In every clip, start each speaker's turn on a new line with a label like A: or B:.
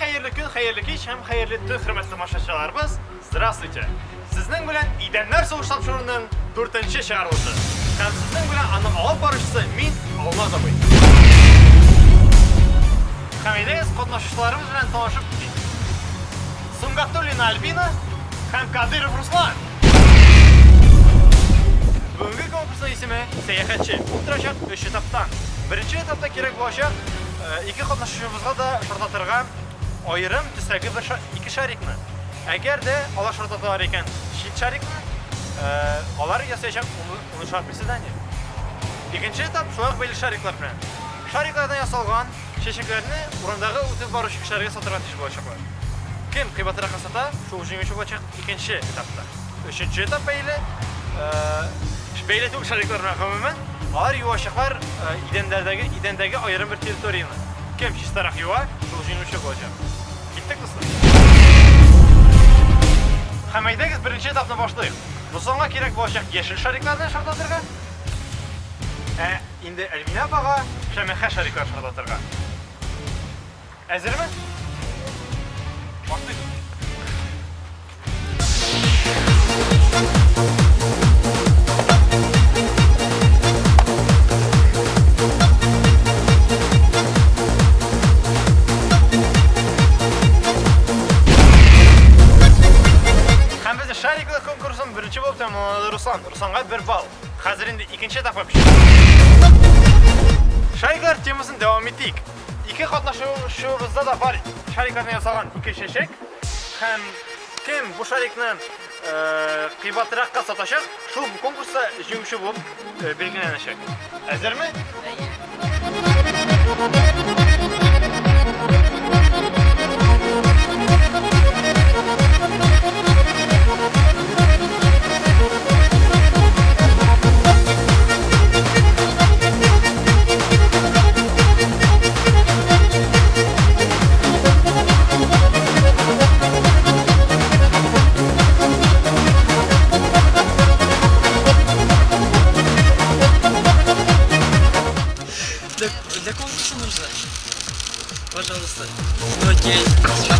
A: хәерле көн, хәерле кич һәм хәерле төн, хөрмәтле тамашачыларыбыз. Здравствуйте! Сезнең белән Идәннәр сугыш тапшыруының дүртенче чыгарылышы. Һәм сезнең белән аның алып баручысы мин, Алмаз абый. Һәм әйдәгез катнашучыларыбыз белән танышып китик. Сунгатуллина Альбина һәм Кадыров Руслан. Бүгенге конкурсның исеме Сәяхәтче. Ул торачак өч этаптан. Беренче этапта кирәк булачак ике катнашучыбызга да шартлатырга аерым төстәге бер ике шарикны. Әгәр дә алар шартлаталар икән чит шарикны, алар ясаячак унышар приседание. Икенче этап шулай ук бәйле шариклар белән. Шариклардан ясалган чәчәкләрне урамдагы үтеп баручы кешеләргә сатырга тиеш булачаклар. Кем кыйбатракка сата, шул җиңүче булачак икенче этапта. Өченче этап бәйле, бәйле түгел шариклар белән гомумән, алар юачаклар идәннәрдәге, идәндәге аерым бер территорияне. Кем чистарак юа, шул җиңүче булачак. Киттек, дуслар. Һәм әйдәгез беренче этапны башлыйк. Русланга кирәк булачак яшел шарикларны шартлатырга. Ә инде Әлминә апага шәмәхә шариклар шартлатырга. Әзерме? Башлыйбыз. Һәм безнең шариклы конкурсын беренче булып тәмамлады Руслан. Русланга бер балл. Хәзер инде икенче этапка күчәбез. Шариклар темасын дәвам итик. Ике катнашучыбызда да бар шариклардан ясалган ике чәчәк. Һәм кем бу шарикны кыйбатракка сатачак, шул бу конкурста җиңүче булып билгеләнәчәк. Әзерме?
B: Әйе. Для конкурса нужно. Пожалуйста. Ну окей. Пожалуйста.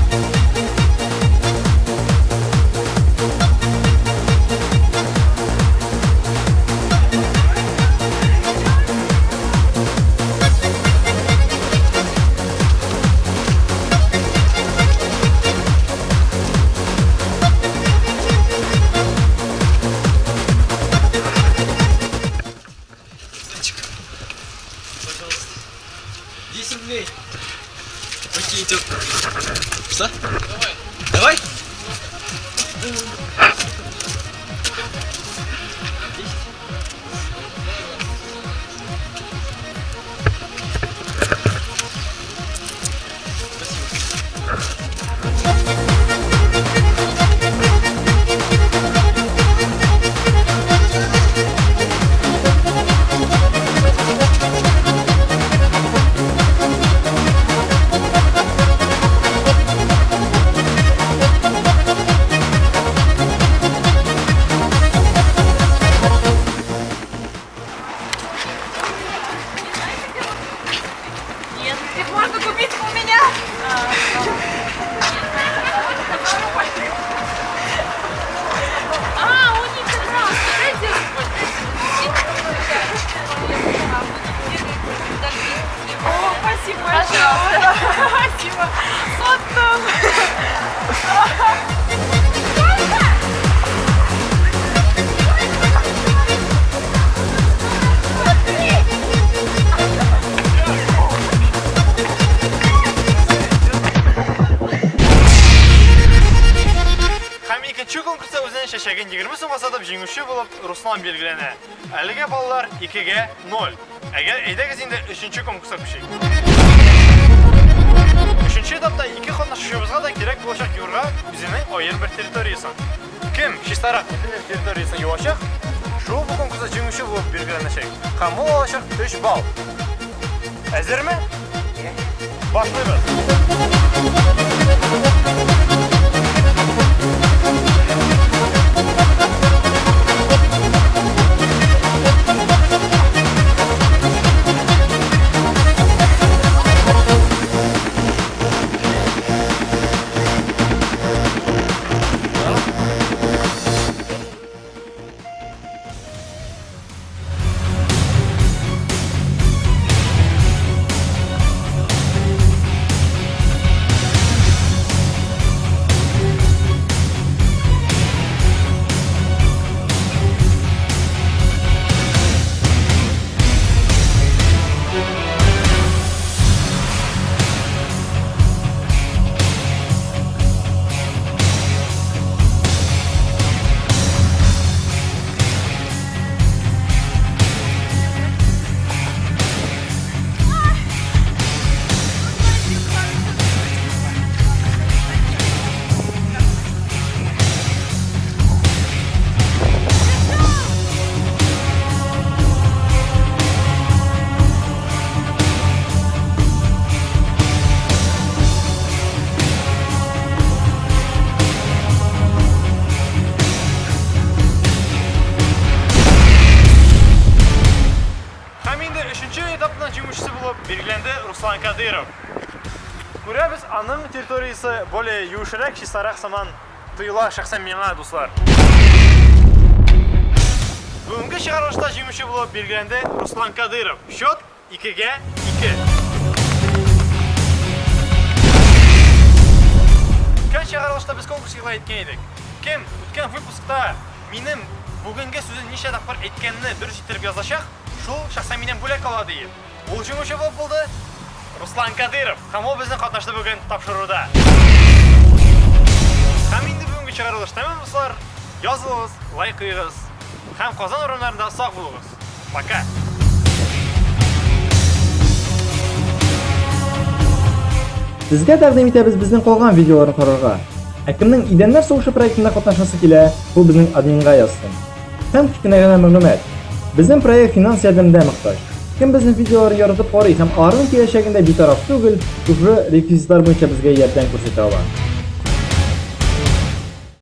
B: 10 рублей. Окей, идет. Что? Давай. Давай? Нет, их можно купить у меня. А, у них как раз. Дайте рубль. О, спасибо большое. Спасибо. Сотом.
A: Һәм икенче конкурста үзенең чәчәген 20 сумга сатып җиңүче булып Руслан билгеләнә. Әлегә баллар 2-гә 0. Әгәр әйдәгез инде өченче конкурска күчик. Өченче этапта ике катнашучыбызга да кирәк булачак юрга үзенең аерым бер территориясен. Кем чистарак үзенең территориясен юачак, шул бу конкурста җиңүче булып билгеләнәчәк. Һәм ул алачак 3 балл. Әзерме? Башлыйбыз. Кадыйров. Күрәбез, аның территориясе более юешрәк, чистарак сыман тоела шәхсән миңа, дуслар. Бүгенге чыгарылышта җиңүче булып билгеләнде Руслан Кадыйров. Счет 2-гә 2. Үткән чыгарылышта без конкурс игълан иткән идек. Кем үткән выпускта минем бүгенге сүзен ничә тапкыр әйткәнне дөрес иттереп язачак, шул шәхсән миннән бүләк ала диеп. Ул җиңүче булып булды Руслан Кадыров. Һәм ул безнең катнашты бүген тапшыруда. Һәм инде бүгенге чыгарылыш тәмам, дуслар. Язылыгыз, лайк куегыз һәм Казан урамнарында сак булыгыз. Пока!
C: Сезгә тәкъдим итәбез безнең калган видеоларны карарга. Ә кемнең Идәннәр сугышы проектында катнашасы килә, ул безнең админга язсын. Һәм кечкенә генә мәгълүмат. Безнең проект финанс ярдәмдә мохтаҗ. Кем безнең видеоларны яратып карый һәм аларның киләчәгендә битараф түгел, шушы реквизитлар буенча безгә ярдәм күрсәтә ала.